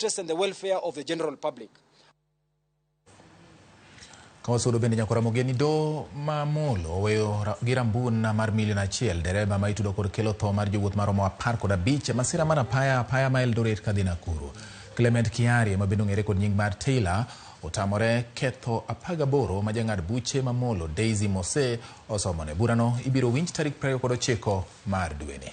interest and the welfare of the general public. Kawasudo bende nyakwara Mogeni do ma Molo oweyo gi rambun mar milion 1 dereba ma itudo kod kelo tho mar jowuoth maromo 15 e masira mar apaya apaya ma Eldoret kadhi Nakuru. Clement Kiari ma bende ong'ere kod nying mar Taylor otamore ketho 18 ma jang'ad buche ma Molo Daisy Mose osomone. Burano ibiro winj tarik 29 mar dweni.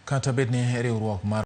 Kata bed ni riwruok mar